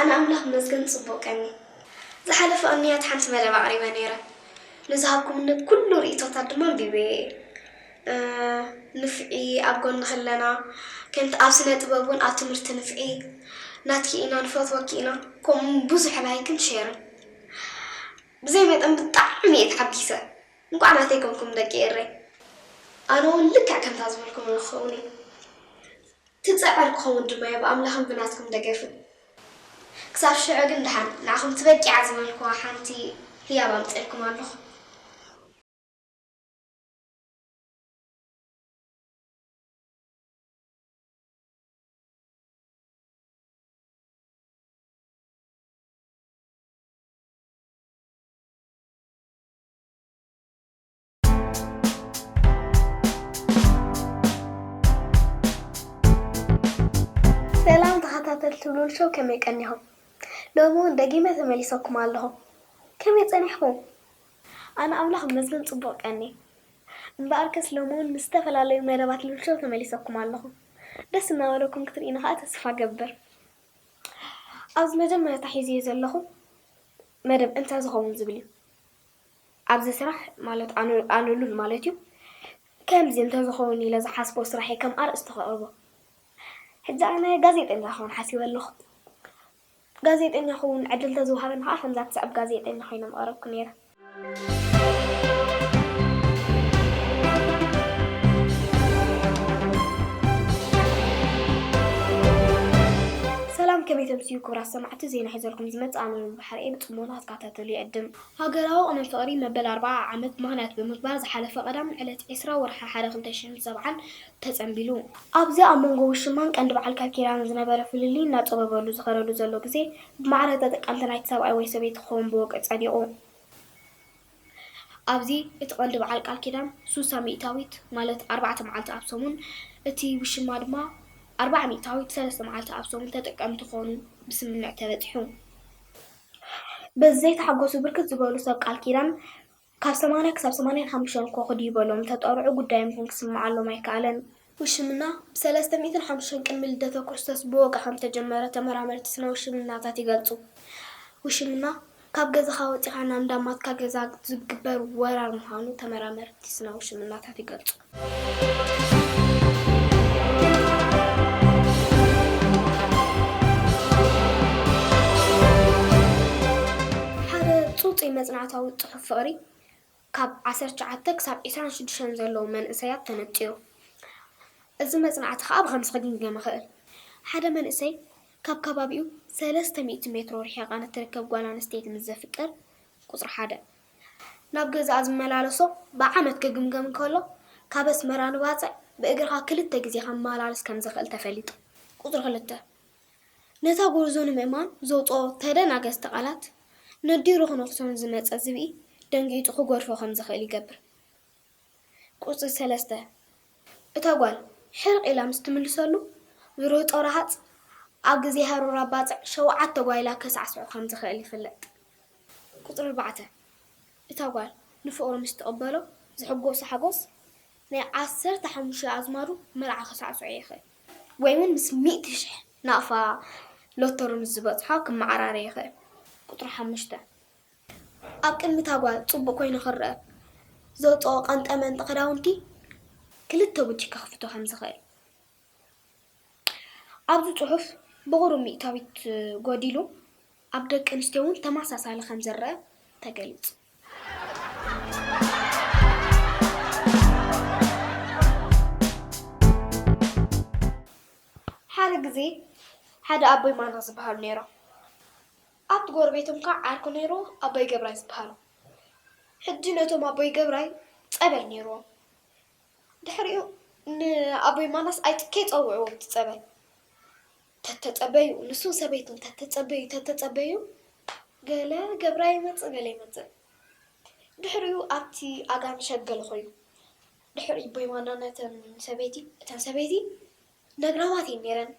ኣነ ኣምላኽ ይመስገን ጽቡቕ ቀኒ። ዝሓለፈ ቅንያት ሓንቲ መደብ ኣቕሪበ ነይረ። ንዝሃብኩምኒ ኩሉ ርእይቶታት ድማ ኣንቢበዮ እየ። እ፣ ንፍዒ ኣብ ጎንኺ ኣለና፣ ከምቲ ኣብ ስነ ጥበብ እውን ኣብ ትምህርቲ ንፍዒ፣ ናትኪ ኢና፣ ንፈትወኪ ኢና፣ ከምኡ ብዙሕ ላይክን ሼርን። ብዘይ መጠን ብጣዕሚ እየ ተሓጒሰ። እንቋዕ ናተይ ኮንኩም ደቂ ኤረይ። ኣነ እውን ልክዕ ከምታ ዝበልኩምኒ ክኸውን እየ። ትጽዕር ክኸውን ድማ እየ ብኣምላኽን ብናትኩም ደገፍን። ክሳብ ሽዑ ግን ደሓን ንዓኹም ትበቂዓ ዝበልኩዋ ሓንቲ ህያብ ኣምጺኤልኩም ኣለኹ። ሰላም ተኸታተልቲ ሉል ሾው፣ ከመይ ቀኒኹም? ሎሚ እውን ደጊመ ተመሊሰኩም ኣለኹ። ከመይ ጸኒሕኩም? ኣነ ኣምላኽ ይመስገን ጽቡቕ ቀኒ። እምበኣርከስ ሎሚ እውን ምስ ዝተፈላለዩ መደባት ሉል ሾው ተመሊሰኩም ኣለኹ። ደስ እናበለኩም ክትርእዩኒ ከኣ ተስፋ እገብር። ኣብዚ መጀመርታ ሒዘዮ ዘለኹ መደብ እንታይ ዝኸውን ዝብል እዩ። ኣብዚ ስራሕ ማለት ኣነ፣ ኣነ ሉል ማለት እዩ። ከምዚ እንተዝኸውን ኢለ ዝሓስቦ ስራሕ እየ ከም ኣርእስቲ ከቕርቦ። ሕጂ ኣነ ጋዜጠኛ ክኸውን ሓሲበ ኣለኹ። ጋዜጠኛ ክኸውን ዕድል እንተዝወሃበኒ ከዓ ከምዛ ትስዕብ ጋዜጠኛ ኮይነ ምቐረብኩ ነይረ። ሰላም፣ ከመይ ተምስዩ ክቡራት ሰማዕቲ? ዜና ሒዘልኩም ዝመጽእ ኣነ ሉል ባሕሪ እየ። ብጽሞና ክትከታተሉ ይዕድም። ሃገራዊ ቅነ ፍቕሪ መበል ኣርብዓ ዓመት ምኽንያት ብምግባር ዝሓለፈ ቀዳም ዕለት ዕስራ ወርሒ ሓደ ክልተ ሽሕን ሰብዓን ተጸንቢሉ። ኣብዚ ኣብ መንጎ ውሽማን ቀንዲ በዓል ቃል ኪዳን ዝነበረ ፍልልይ እናጸበበሉ ዝኸደሉ ዘሎ ግዜ ብማዕረ ተጠቀምቲ ናይቲ ሰብኣይ ወይ ሰበይቲ ክኸውን ብወግዒ ጸዲቑ። ኣብዚ እቲ ቀንዲ በዓል ቃል ኪዳን ሱሳ ሚእታዊት ማለት ኣርባዕተ መዓልቲ ኣብ ሰሙን፣ እቲ ውሽማ ድማ ኣርባዓ ሚእታዊት ሰለስተ መዓልቲ ኣብ ሰሙን ተጠቀምቲ ክኾኑ ብስምምዕ ተበጺሑ። በዚ ዘይተሓጎሱ ብርክት ዝበሉ ሰብ ቃል ኪዳን ካብ ሰማንያ ክሳብ ሰማንያን ሓሙሽተን እኮ ክድዩ በሎም እንተጠርዑ ጉዳዮም ግን ክስምዓሎም ኣይከኣለን። ውሽምና ብሰለስተ ሚእትን ሓሙሽተን ቅድሚ ልደተ ክርስቶስ ብወግዒ ከም ተጀመረ ተመራመርቲ ስነ ውሽምናታት ይገልጹ። ውሽምና ካብ ገዛኻ ወጺኻ ናብ እንዳማትካ ገዛ ዝግበር ወራር ምዃኑ ተመራመርቲ ስነ ውሽምናታት ይገልጹ። ሓደ ጽጹይ መጽናዕታዊ ጽሑፍ ፍቕሪ ካብ ዓሰርተ ትሽዓተ ክሳብ ዕስራን ሽዱሽተን ዘለዉ መንእሰያት ተነጺሩ። እዚ መጽናዕቲ ከኣ ብኸምዚ ክግምገም ይኽእል። ሓደ መንእሰይ ካብ ከባቢኡ ሰለስተ ሚእቲ ሜትሮ ርሒቓ ንትርከብ ጓል ኣንስተይቲ ምስ ዘፍቅር፣ ቁጽሪ ሓደ፣ ናብ ገዛኣ ዝመላለሶ ብዓመት ክግምገም እንከሎ፣ ካብ ኣስመራ ንባጽዕ ብእግርኻ ክልተ ግዜ ከመላልስ ከም ዝኽእል ተፈሊጡ። ቁጽሪ ክልተ፣ ነታ ጎርዞ ንምእማን ዘውጽኦ ተደናገዝቲ ቃላት፣ ነዲሩ ክነኽሶ ንዝመጸ ዝብኢ ደንጊጹ ክገድፎ ከም ዝኽእል ይገብር። ቁጽሪ ሰለስተ፣ እታ ጓል ሕርቕ ኢላ ምስ ትምልሰሉ፣ ዝርህጦ ረሃጽ ኣብ ግዜ ሃሩር ኣባጽዕ ሸውዓተ ጓይላ ከሳዕስዖ ከም ዝኽእል ይፍለጥ። ቁጽሪ ኣርባዕተ፣ እታ ጓል ንፍቕሩ ምስ ትቕበሎ ዝሕጎሶ ሓጎስ፣ ናይ ዓሰርተ ሓሙሽተ ኣዝማዱ መርዓ ከሳዕስዖ ይኽእል። ወይ እውን ምስ ሚእቲ ሽሕ ናቕፋ ሎተሪ ምስ ዝበጽሖ ክመዓራረ ይኽእል። ቁጽሪ ሓሙሽተ፣ ኣብ ቅድሚ እታ ጓል ጽቡቕ ኮይኑ ክረአ ዘውጽኦ ቀንጠመንጢ ክዳውንቲ ክልተ ቡቲክ ከኽፍቶ ከም ዝኽእል። ኣብዚ ጽሑፍ ብቑሩብ ሚእታዊት ጎዲሉ፣ ኣብ ደቂ ኣንስትዮ እውን ተመሳሳሊ ከም ዝረአ ተገሊጹ። ሓደ ግዜ ሓደ ኣቦይ ማና ዝበሃሉ ነይሮም። ኣብቲ ጎረቤቶም ከዓ ዓርኩ ነይሩ ኣቦይ ገብራይ ዝበሃሉ። ሕጂ ነቶም ኣቦይ ገብራይ ጸበል ነይርዎም። ድሕሪኡ ንኣቦይ ማናስ ኣይት-፣ ከይጸውዕዎ ኣብቲ ጸበል። ተተጸበዩ፣ ንሱን ሰበይቱን ተተጸበዩ፣ ተተጸበዩ፣ ገለ ገብራይ ይመጽእ፣ ገለ ይመጽእ። ድሕሪኡ ኣብቲ ኣጋን ሸገል ኾዩ። ድሕሪ ኣቦይ ማና ነተን ሰበይቲ፣ እተን ሰበይቲ ነግራባት እየን ነይረን።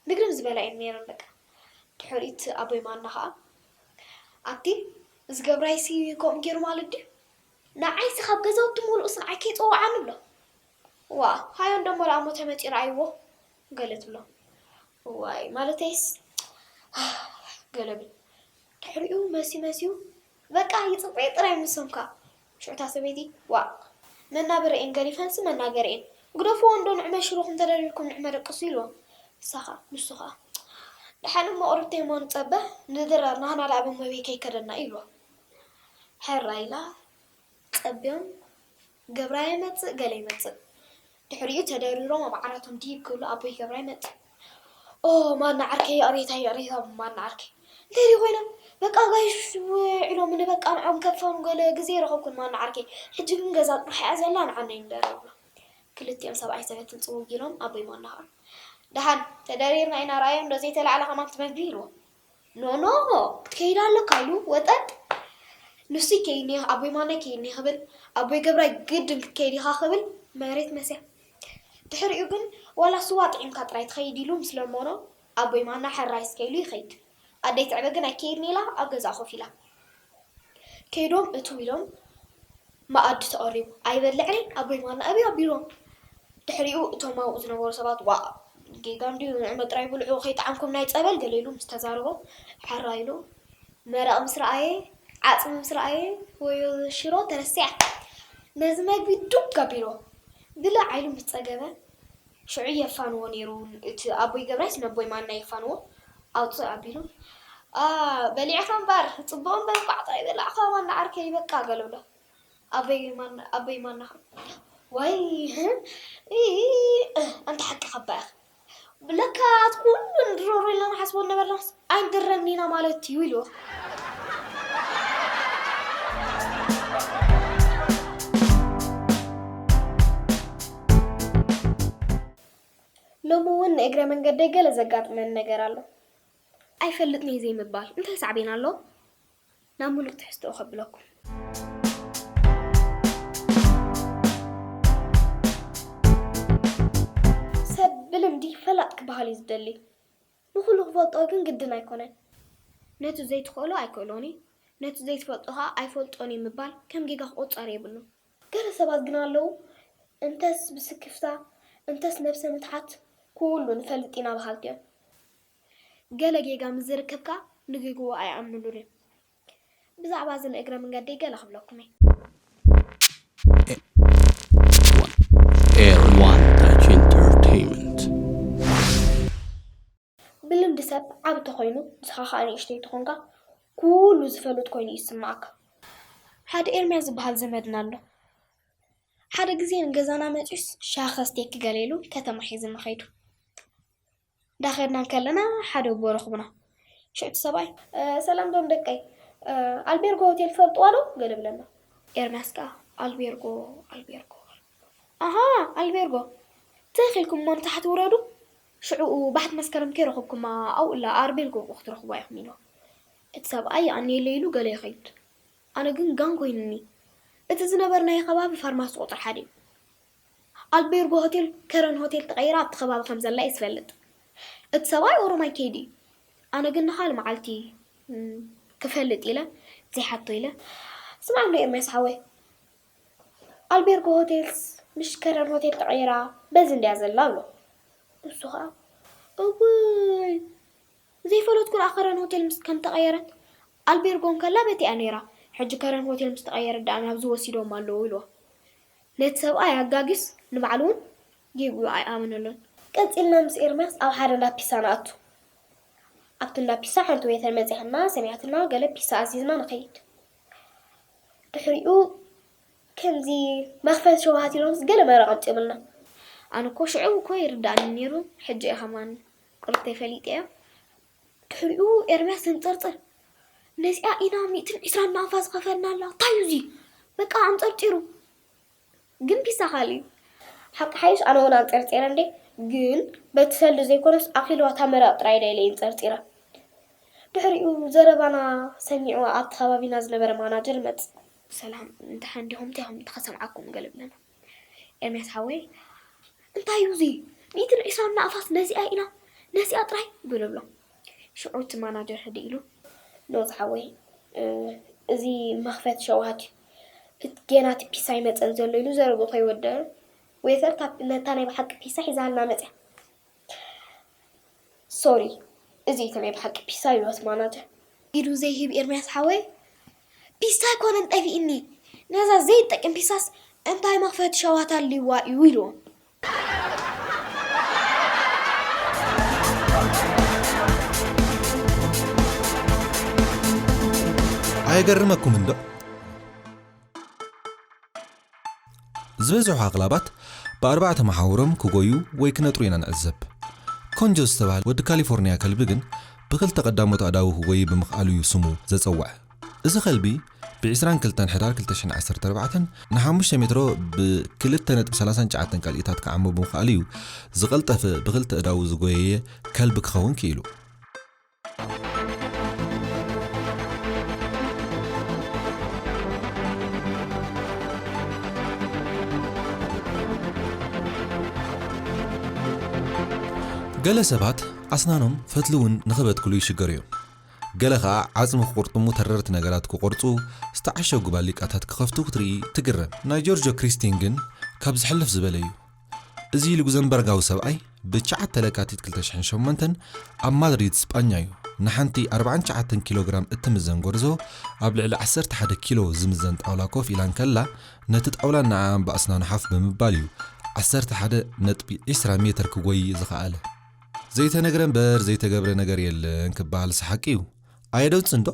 ንግርም ዝበላ እየን ነይረን በቃ። ድሕሪት ኣቦይ ማና ኸዓ፣ ኣቲ፣ እዚ ገብራይሲ ከምኡ ገይሩ ማለት ድዩ? ንዓይሲ ካብ ገዛውቲ ምሉእስ ንዓይ ከይጸውዓኒ ብሎ። ዋ፣ ሃዮ እንዶ እሞ ደኣ እሞ ተመጺኡ ረኣይዎ፣ ገለ ትብሎ። ዋይ፣ ማለተይስ፣ ገለ ብል። ድሕሪኡ መሲ መሲዩ፣ በቃ ይጽበየ ጥራይ ምስምካ። ሽዑ እታ ሰበይቲ፣ ዋእ፣ መናበረኤን ገዲፈንሲ መናገረኤን። ግደፍዎ እንዶ ንዕመ ሽሮኹም ተደሪርኩም ንዕመ ደቅሱ ኢልዎ። ንሳ ኸኣ፣ ንሱ ኸኣ፣ ደሓን እሞ ቁርብተይ እሞ ንጸበ፣ ንድረር ናህና ደኣ ብመብይ ከይከደና ኢልዎ። ሕራይ ኢላ፣ ጸብዮም፣ ገብራ ይመጽእ፣ ገለ ይመጽእ። ድሕሪኡ ተደሪሮም ኣብ ዓራቶም ዲብ ክብሉ ኣቦይ ገብራ ይመጽእ። ኦ፣ ማና ዓርከይ፣ ይቕሬታ፣ ይቕሬታ፣ ማና ዓርከይ። እንታይ ድዩ ኮይኖም? በቃ ጋይሽ ውዒሎም፣ ንበቃ ንዖም ከፋኑ ገለ ግዜ ረኸብኩን፣ ማና ዓርከይ። ሕጂ ግን ገዛ ጥራሕ እያ ዘላ፣ ንዓና ይንደር ይብሎ። ክልቲኦም ሰብኣይ ሰበትን ጽውግ ኢሎም ኣቦይ ማና ኸዓ፣ ደሓን ተደሪርና ኢና፣ ረኣዮም ዶ ዘይተላዕለ ከማን ትመግቢ ኢልዎ። ኖ፣ ኖ፣ ክትከይድ ኣለካ ኢሉ ወጠጥ። ንሱ ይከይድኒ፣ ኣቦይ ማና ይከይድኒ ክብል፣ ኣቦይ ገብራይ ግድን ክትከይድ ኢኻ ክብል መሬት መስያ። ድሕሪኡ ግን ዋላ ስዋ ጥዒምካ ጥራይ ትኸይድ ኢሉ ምስ ለመኖ፣ ኣቦይ ማና ሕራይ እስከ ኢሉ ይኸይድ። ኣደይ ትዕበ ግን ኣይከይድን ኢላ ኣብ ገዛኣ ኮፍ ኢላ። ከይዶም እትው ኢሎም መኣዲ ተቐሪቡ። ኣይበልዕን ኣቦይ ማና ኣብዩ ኣቢሎም። ድሕሪኡ እቶም ኣብኡ ዝነበሩ ሰባት፣ ዋእ፣ ጌጋ እንድዩ፣ ንዕመ ጥራይ ብልዑ፣ ከይጠዓምኩም ናይ ጸበል፣ ገለ ኢሉ ምስ ተዛረቦም፣ ሕራይ ኢሉ፣ መረቕ ምስ ረኣየ፣ ዓጽሚ ምስ ረኣየ፣ ወዮ ሽሮ ተረሲዓ። ነዚ መግቢ ዱግ ኣቢልዎ። ብላዕ ኢሉ ምስ ጸገበ፣ ሽዑ የፋንዎ ነይሩ። እቲ ኣቦይ ገብራይስ ነቦይ ማና የፋንዎ። ኣውጽእ ኣቢሉ፣ "ኣ፣ በሊዕኻ እምበር፣ ጽቡቕ እምበር፣ እንቋዕ ጥራይ በላዕኻ፣ ማና ዓርከይ፣ በቃ" ገለ ብሎ። ኣቦይ ማና፣ ኣቦይ ማና ኸዓ፣ "ዋይ፣ እ፣ እ፣ ኣንታ ሓቅኻ እባ ኢኻ። ለካ ኣቲ ኩሉ ንድረሮ ኢልና ንሓስቦ ዝነበርናስ ኣይንድረን ኢና ማለት እዩ" ኢልዎ። ሎሚ እውን ንእግረ መንገደይ ገለ ዘጋጥመኒ ነገር ኣሎ። ኣይፈልጥን እየ ዘይምባል እንታይ ሳዕቤን ኣሎ? ናብ ምሉእ ትሕዝትኡ ከብለኩም። ሰብ ብልምዲ ፈላጥ ክበሃል እዩ ዝደሊ። ንኹሉ ክፈልጦ ግን ግድን ኣይኮነን። ነቲ ዘይትኽእሎ ኣይክእሎን እዩ፣ ነቲ ዘይትፈልጦ ኸኣ ኣይፈልጦን እዩ ምባል ከም ጌጋ ክቑጸር የብሉን። ገለ ሰባት ግን ኣለዉ፣ እንተስ ብስክፍታ፣ እንተስ ነብሰ ምትሓት፣ ኩሉ ንፈልጥ ኢና በሃልቲ እዮም። ገለ ጌጋ ምስ ዝርከብካ ንጌግኡ ኣይኣምኑሉን እዮም። ብዛዕባ እዚ ንእግረ መንገደይ ገለ ክብለኩም እየ። Air One Touch Entertainment. ብልምዲ ሰብ ዓቢ ተኾይኑ፣ ንስኻ ኸኣ ንእሽተይ ተኾንካ፣ ኩሉ ዝፈልጥ ኮይኑ እዩ ዝስምዓካ። ሓደ ኤርምያስ ዝበሃል ዘመድና ኣሎ። ሓደ ግዜ ንገዛና መጺኡስ ሻሂ ከስትየኪ ገለ ኢሉ ከተማ ሒዙና ኸይዱ። እንዳኸድና እንከለና ሓደ ኣቦ ረኹብና። ሽዑ እቲ ሰብኣይ፣ "እ፣ ሰላም ዶም ደቀይ፣ እ፣ ኣልቤርጎ ሆቴል ትፈልጥዋ ዶ?" ገለ ብለና። ኤርምያስ ከኣ፣ "ኣልቤርጎ፣ ኣልቤርጎ፣ ኣሃ፣ ኣልቤርጎ፣ ትኽ ኢልኩም እሞ ንታሕቲ ውረዱ፣ ሽዑ ባሕቲ መስከረም ከይረኸብኩማ ኣብኡ ኣላ ኣልቤርጎ ክትረኽብዋ ኢኹም" ኢልዎ። እቲ ሰብኣይ፣ "የቐንየለይ" ኢሉ ገለ ይኸይድ። ኣነ ግን ጋን ኮይኑኒ። እቲ ዝነበርናዮ ከባቢ ፋርማሲ ቁጽሪ ሓደ እዩ። ኣልቤርጎ ሆቴል ከረን ሆቴል ተቐይራ ኣብቲ ከባቢ ከም ዘላ እየ ዝፈልጥ። እቲ ሰብኣይ ኦሮማይ ከይዱ እዩ። ኣነ ግን ንኻልእ መዓልቲ እም፣ ክፈልጥ ኢለ ዘይሓቶ ኢለ፣ "ስማዕ እንዶ ኤርምያስ ሓወይ፣ ኣልቤርጎ ሆቴልስ ምሽ ከረን ሆቴል ተቐይራ በዚ እንድያ ዘላ?" ኣሎ። ንሱ ኸኣ፣ "እውይ፣ ዘይፈለጥኩ ደኣ ከረን ሆቴል ምስ ከም ተቐየረት፣ ኣልቤርጎ እንከላ በቲ እያ ነይራ፣ ሕጂ ከረን ሆቴል ምስ ተቐየረት ደኣ ናብዚ ወሲዶማ ኣለዉ" ኢልዎ። ነቲ ሰብኣይ ኣጋግዩስ ንባዕሉ እውን ጌግኡ ኣይኣመነሉን። ቀጺልና ምስ ኤርምያስ ኣብ ሓደ እንዳ ፒሳ ንኣቱ። ኣብቲ እንዳ ፒሳ ሓንቲ ዌተር መጺኣትና፣ ሰሚዓትና፣ ገለ ፒሳ ኣዚዝና ንኸይድ። ድሕሪኡ ከምዚ መኽፈቲ ሸውሃት ኢሎምስ ገለ መረቕ ኣምጺኦምልና። ኣነ እኮ ሽዑ እኮ ይርዳእኒ ነይሩ፣ ሕጂ እየ ከማን ቁርብተይ ፈሊጠዮ። ድሕሪኡ ኤርምያስ ዘንጸርጽር፣ "ነዚኣ ኢና ሚእትን ዕስራን ናቕፋ ዝኸፈልናላ፣ እንታይ እዩ እዚ? በቃ ኣንጸርጺሩ!" ግን ፒሳ ካልእ እዩ። ሓቂ ሓይሽ ኣነ እውን ኣንጸርጺረ እንዴ፣ ግን በቲ ሰልዲ ዘይኮነስ ኣኺልዋ እታ መረቕ ጥራይ ድየ ኢለ ኣንጸርጺረ። ድሕሪኡ ዘረባና ሰሚዑ ኣብቲ ከባቢና ዝነበረ ማናጀር ይመጽእ። "ሰላም፣ እንድሕር እንዲኹም እንታይ ኢኹም እንተ ከሰምዓኩም?" ገለ ብለና። "ኤርምያስ ሓወይ፣ እንታይ እዩ እዚ? ሚእትን ዕስራን ናቕፋስ ነዚኣ ኢና፣ ነዚኣ ጥራይ?" ገለ ብሎ። ሽዑ እቲ ማናጀር ህድእ ኢሉ፣ "ኖ ዝሓወይ፣ እ፣ እዚ መኽፈቲ ሸውሃት እዩ። እት-፣ ጌና እቲ ፒሳ ኣይመጸን ዘሎ" ኢሉ ዘረብኡ ከይወደአ፣ ዌተር እታ፣ ነታ ናይ ብሓቂ ፒሳ ሒዛልና መጽያ። "ሶሪ፣ እዚ እቲ ናይ ብሓቂ ፒሳ ይብሎት ማናጀር። ኢዱ ዘይህብ ኤርምያስ ሓወይ፣ ፒሳ ኣይኮነን ጠፊእኒ፣ ነዛ ዘይጠቅም ፒሳስ እንታይ መኽፈቲ ሸዋት ኣልዋ እዩ ኢልዎ። ኣየገርመኩም እንዶ? ዝበዝሑ ኣኽላባት ብኣርባዕተ መሓውሮም ክጎዩ ወይ ክነጥሩ ኢና ንዕዘብ። ኮንጆ ዝተባህለ ወዲ ካሊፎርኒያ ከልቢ ግን ብኽልተ ቀዳሞት ኣእዳዉ ክጎይ ብምኽኣሉ እዩ ስሙ ዘጸውዐ። እዚ ከልቢ ብ ዕስራን ክልተን ሕዳር ክልተ ሽሕን ዓሰርተ ኣርባዕተን ን ሓሙሽተ ሜትሮ ብ ክልተ ነጥቢ ሰላሳን ትሽዓተን ካልኢታት ክዓሞ ብምኽኣሉ እዩ ዝቐልጠፈ ብኽልተ ኣእዳዉ ዝጎየየ ከልቢ ክኸውን ክኢሉ። ገለ ሰባት ኣስናኖም ፈትሊ እውን ንኽበትክሉ ይሽገሩ እዮም። ገለ ኸኣ ዓጽሚ ክቑርጥሙ፣ ተረርቲ ነገራት ክቖርጹ፣ ዝተዓሸጉ ባሊቃታት ክኸፍቱ ክትርኢ ትግረም። ናይ ጆርጆ ክሪስቲን ግን ካብ ዝሕልፍ ዝበለ እዩ። እዚ ሉክዘምበርጋዊ ሰብኣይ ብ ትሽዓተ ለካቲት ክልተ ሽሕን ሸሞንተን ኣብ ማድሪድ ስጳኛ እዩ ንሓንቲ ኣርባዓን ትሽዓተን ኪሎ ግራም እትምዘን ጎርዞ ኣብ ልዕሊ ዓሰርተ ሓደ ኪሎ ዝምዘን ጣውላ ኮፍ ኢላ እንከላ ነቲ ጣውላ ንዓኣ ብኣስናኑ ሓፍ ብምባል እዩ ዓሰርተ ሓደ ነጥቢ ዕስራ ሜትር ክጎይ ዝኸኣለ። ዘይተነግረ እምበር ዘይተገብረ ነገር የለን ክበሃልስ ሓቂ እዩ። ኣየደንጽን ዶ?